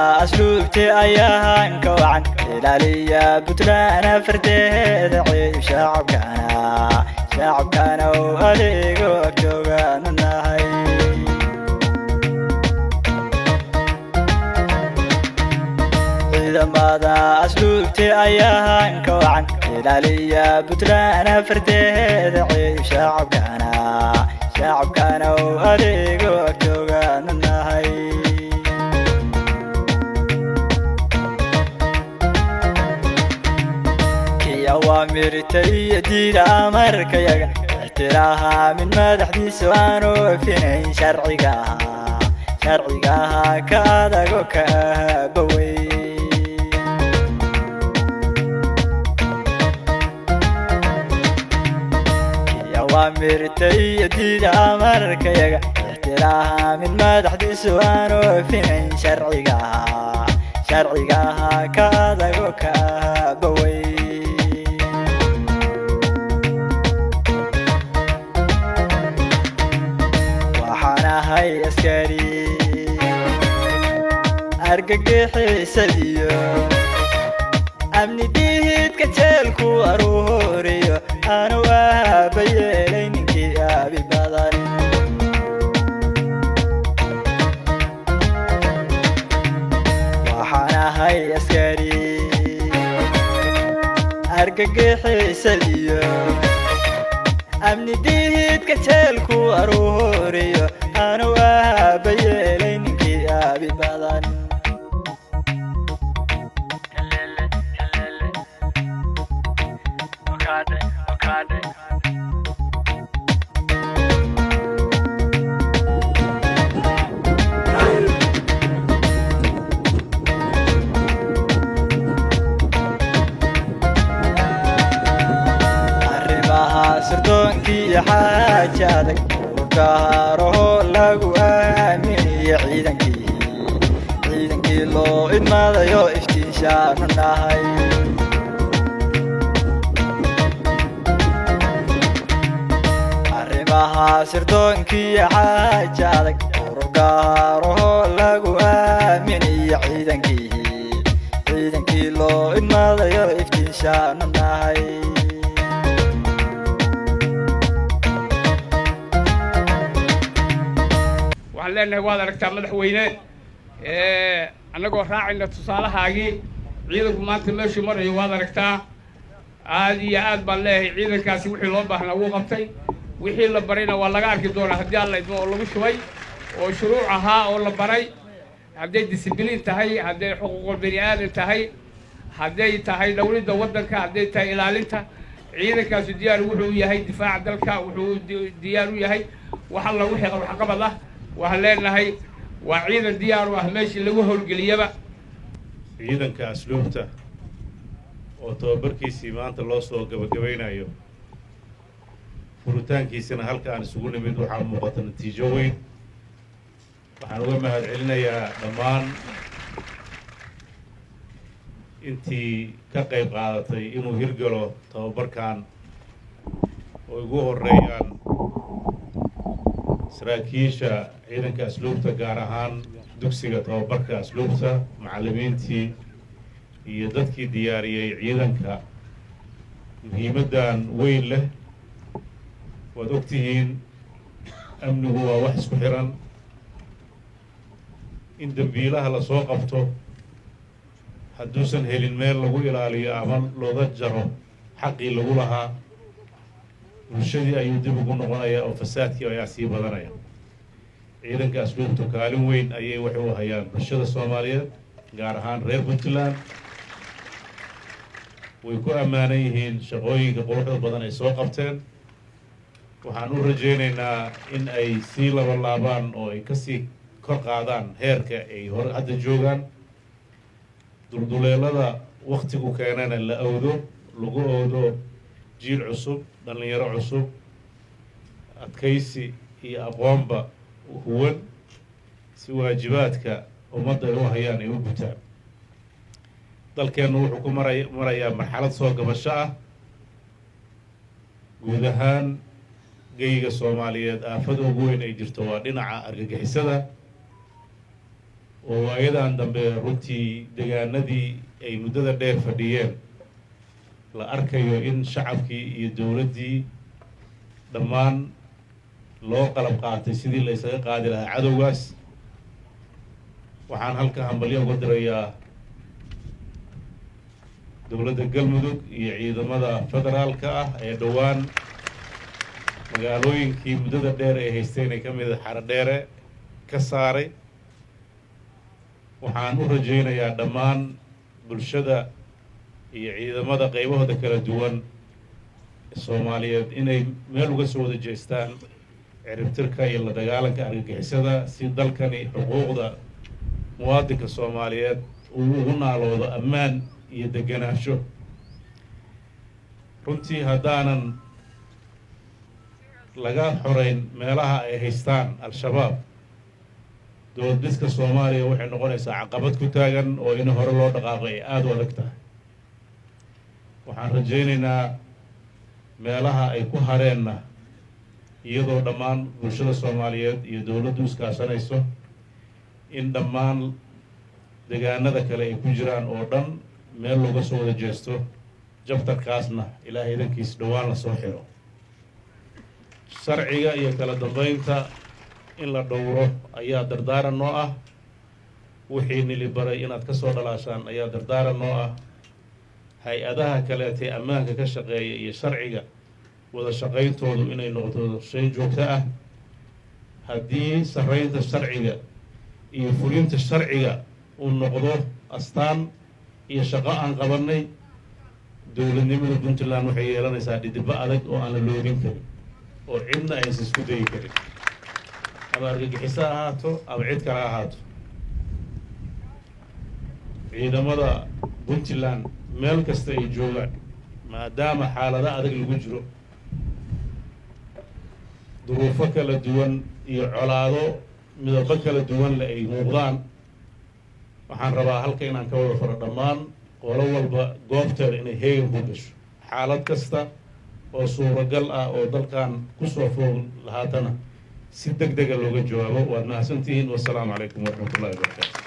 Asluubti ayaan ka wacan ilaaliya Puntland afarteeda ciib, shacabkana u adeego joogaanu nahay. Ciidamada asluubti ayaan ka wacan ilaaliya Puntland afarteeda ciib, shacabkana u adeego joogaanu nahay. Kii awaamirta iyo diida amarkayaga ixtiraaha mid madaxdiisu aan oofinayn sharcigaha ka adago ka aabawey. Kii awaamirta iyo diida amarkayaga ixtiraaha mid madaxdiisu aan oofinayn sharcigaha ka adago ka aabawey. Waxaan ahay askari argagixisadiyo amni diidka jeelku aruuriyo, aanu aaba yeelay ninkii aabi badan. Waxaan ahay askari argagixisadiyo amni diidka jeelku aruuriyo, aanu aaba yeelay ninkii aabi badan. Arrimaha sirdoonkiiyo xaaja adag ururkaaraho lagu aaminiyo ciidankii loo idmadayo iftiinshaanu nahay. Arrimaha sirdoonkiiyo xaaja adag ururkaaraho lagu aaminiyo ciidankii loo idmadayo iftiinshaanu nahay. Waxaan leenahay, waad aragtaa madaxweyne, annagoo raacayna tusaalahaagii, ciidanku maanta meeshuu marayo waad aragtaa. Aad iyo aad baan leeyahay, ciidankaasi wixii loo baahnaa wuu qabtay, wixii la barayna waa laga arki doonaa haddii Alla idmo, oo lagu shubay oo shuruuc ahaa oo la baray, hadday discibliin tahay, hadday xuquuqul bani aadan tahay, hadday tahay dhowridda waddanka, hadday tahay ilaalinta. Ciidankaasu diyaar wuxuu yahay difaaca dalka, wuxuu diyaar u yahay wax alla wixii waxqabad ah. Waxaan leenahay waa ciidan diyaar u ah meeshii lagu howlgeliyaba. Ciidanka asluubta oo tababarkiisii maanta loo soo gabagabaynayo, furitaankiisina halka aan isugu nimid, waxaa muuqata natiijo weyn. Waxaan uga mahad celinayaa dhammaan intii ka qayb qaadatay inuu hirgalo tababarkan, oo ugu horeeyaan saraakiisha ciidanka asluubta, gaar ahaan dugsiga tababarka asluubta, macallimiintii iyo dadkii diyaariyey ciidanka muhiimaddan weyn leh. Waad ogtihiin, amnigu waa wax isku xiran. In dembiilaha lasoo qabto hadduusan helin meel lagu ilaaliyo ama looga jaro xaqii lagu lahaa, bulshadii ayuu dib ugu noqonayaa oo fasaadkii ayaa sii badanaya. Ciidanka asluubtu kaalin weyn ayay waxay u hayaan bulshada Soomaaliyeed, gaar ahaan reer Puntland. Way ku ammaanan yihiin shaqooyinka quruxda badan ay soo qabteen. Waxaan u rajaynaynaa in ay sii labalaabaan oo ay kasii kor qaadaan heerka ay hore hadda joogaan, dulduleelada waktigu keenana la awdo, lagu owdo jiil cusub, dhallinyaro cusub, adkaysi iyo aqoonba huwan, si waajibaadka ummadda ay u hayaan ay u gutaan. Dalkeennu wuxuu ku marayaa marxalad soo gabasho ah. Guud ahaan geyga Soomaaliyeed aafada ugu weyn ay jirto waa dhinaca argagixisada. Oo waayadan dambe runtii degaanadii ay muddada dheer fadhiyeen la arkayo in shacabkii iyo dowladdii dhammaan loo qalab qaatay sidii la isaga qaadi lahaa cadowgaas. Waxaan halka hambalyo uga dirayaa dowladda Galmudug iyo ciidamada federaalka ah ee dhowaan magaalooyinkii muddada dheer ay haysteen ay ka mid Xaradheere ka saaray. Waxaan u rajaynayaa dhammaan bulshada iyo ciidamada qaybahooda kala duwan Soomaaliyeed inay meel uga soo wada jeestaan ciribtirka iyo la dagaalanka argagixisada, si dalkani xuquuqda muwaadinka Soomaaliyeed uu ugu naaloodo ammaan iyo degenaansho. Runtii, haddaanan laga xoreyn meelaha ay haystaan Al-Shabaab, dowlad dhiska Soomaaliya waxay noqonaysaa caqabad ku taagan oo in hore loo dhaqaaqo ay aada u adag tahay. Waxaan rajaynaynaa meelaha ay ku hareenna, iyadoo dhammaan bulshada Soomaaliyeed iyo dowladdu iskaashanayso, in dhammaan degaanada kale ay ku jiraan oo dhan meel looga soo wada jeesto, chapterkaasna Ilaahay idankiis dhowaan la soo xiro. Sharciga iyo kala dambeynta in la dhowro ayaa dardaaran noo ah. Wixii nili baray inaad ka soo dhalaashaan ayaa dardaaran noo ah. Hay-adaha kaleetee ammaanka ka shaqeeya iyo sharciga wada shaqayntoodu inay noqoto shay joogto ah. Haddii sarreynta sharciga iyo fulinta sharciga uu noqdo astaan iyo shaqo aan qabannay, dowladnimada Puntland waxay yeelanaysaa dhidibo adag oo aan la loodin karin oo cidna aysan isku dayi karin, ama argagixiso ha ahaato ama cid kale ha ahaato. Ciidamada Puntland meel kasta ay joogaan, maadaama xaalado adag lagu jiro, duruufo kala duwan iyo colaado midabo kala duwan le ay muuqdaan, waxaan rabaa halka inaan ka wada faro dhammaan qolo walba goobteeda inay heegan ku gasho, xaalad kasta oo suuragal ah oo dalkan kusoo foog lahaatana si deg dega looga jawaabo. Waad mahadsantihiin. Wasalaamu calaykum waraxmatullahi wabarakaatu.